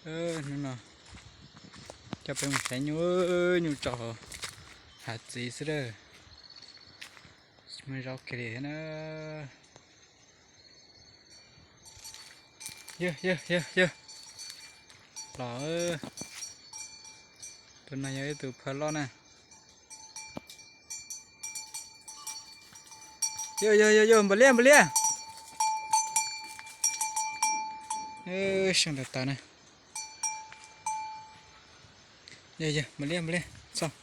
Hnub no coj peb mus saib nyuj, nyuj tsaus hav txiv xwb lawm. Muaj zaub kiag li thiab na. Yawg, yawg, yawg, yawg los. Tus no yog ib tug phaw loj na. Yawg, yawg, yawg, yawg, npam liab, npam liab. Seej tas tas na. Yawg, yawg, npam liab, npam liab, txhob.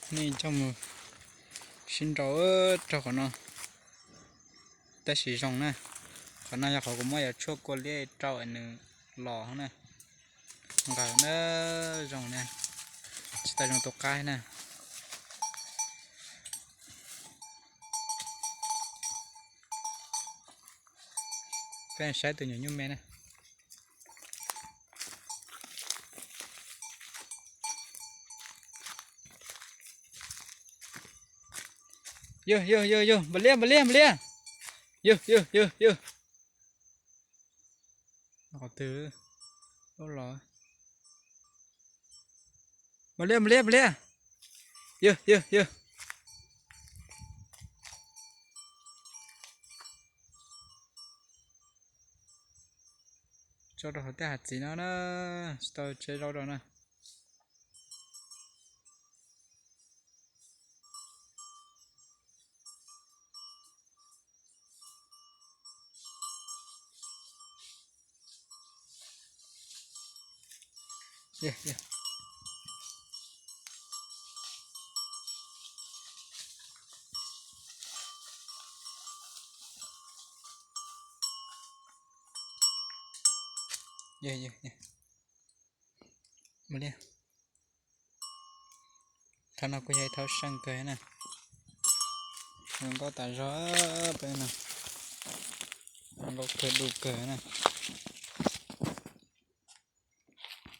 Nej coj mus sib nraus rau qhov no. Tab sis zoo na, qhov no yog qhov kuv muab yog tshuaj kua liab rau nws los na. Nqaws na, zoo na, tsis tau zoo tus qaib na. Peb saib tus nyuam nyuj me na. Yawg, yawg, yawg, yawg, npam liab, npam liab, npam liab. Yawg, yawg, yawg, yawg. Qhov twg los? Npam liab, npam liab, npam liab. Yawg, yawg, yawg. Tso rau hauv tej hav txiv no na, tsis tau tseb zaub rau na. Yawg, yawg, yawg. Mus li. Thaum no kuj yog ib thaum seej kawg na. Zoo nkauj tas zog peb no. Zoo nkauj kawg du kawg na.